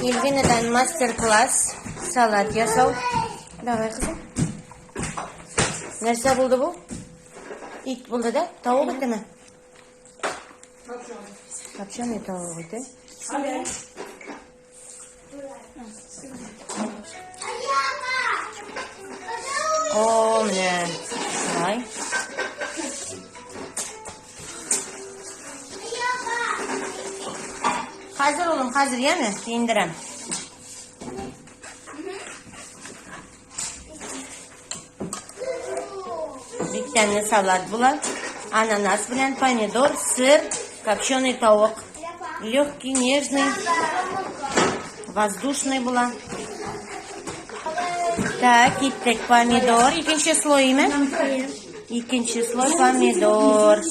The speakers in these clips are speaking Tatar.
Ильвинадан мастер-класс салат ясау. Давай, кызым. Нәрсә булды бу? Ит булды да? Тавык итеме? Копченый тавык ите. О, менә. Шулай. Хәзер, улым, хәзер, яме, киендерәм. Бик тәмле салат була. Ананас белән помидор, сыр, копченый тавык. Легкий, нежный, воздушный була. Так, киттек. Помидор. Икенче слой име? Икенче слой помидор.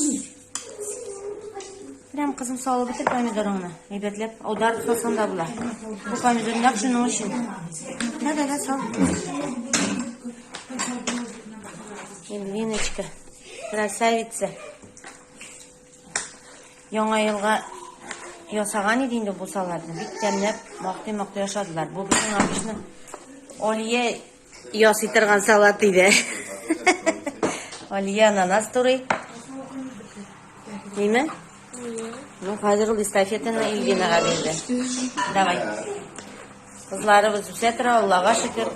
Прям кызым салып бетер помидорыңны. Әйбәтләп аударып салсаң да була. Бу помидор нәкъ шуның өчен. Да, да, да, сал. Эльвиночка, красавица. Яңа елга ясаган иде инде бу салатны. Бик тәмләп, мактый-мактый ашадылар. Бу безнең обычно Олия ясый торган салат иде. Алия ананас турый. Ниме? Ну, хәзер ул эстафетаны Ильвинага бирде. Давай. Кызларыбыз үсә тора, Аллага шөкер.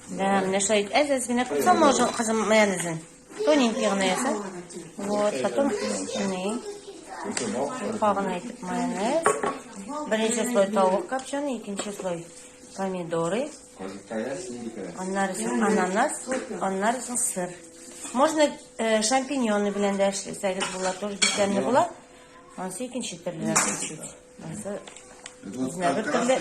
Да, менә шулай әз-әз генә күп салма уже, кызым, майонезын. Тоненький гына яса. Вот, потом не. Йока гына итеп майонез. Беренче слой тавык копченый, икенче слой помидоры. Аннары соң ананас, аннары соң сыр. Можно шампиньоны белән дә эшләсәгез була, тоже бик тәмле була. Анысы икенче төрле чуть-чуть. Анысы үзенә бер төрле.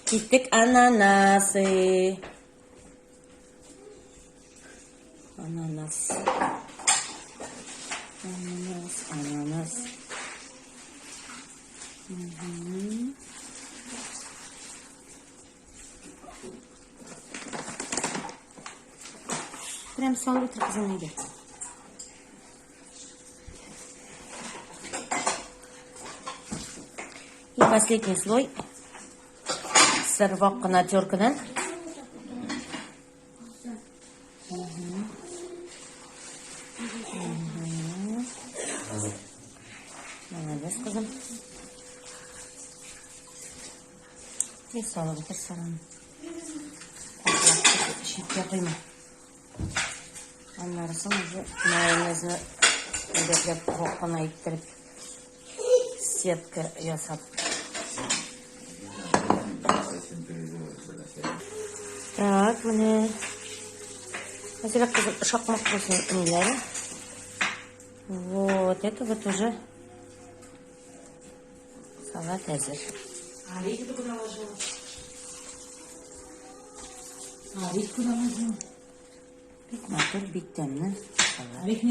Киттек ананасы. Ананас. Ананас, ананас. Угу. Прям салып утыр кызым өйгә. И последний слой. Сыр вак кына теркадан. Молодец, кызым. И салып бетер сырын. Читкә куйма. Аннары соң уже майонезны әйбәтләп вак кына иттереп сетка ясап. Так, менә. Әзрәк кызым шакмак булсын ниләре. Вот, это вот уже салат әзер. А рис ты куда ложила? А рис куда ложила? Бик матур, бик тәмле салат. Рис не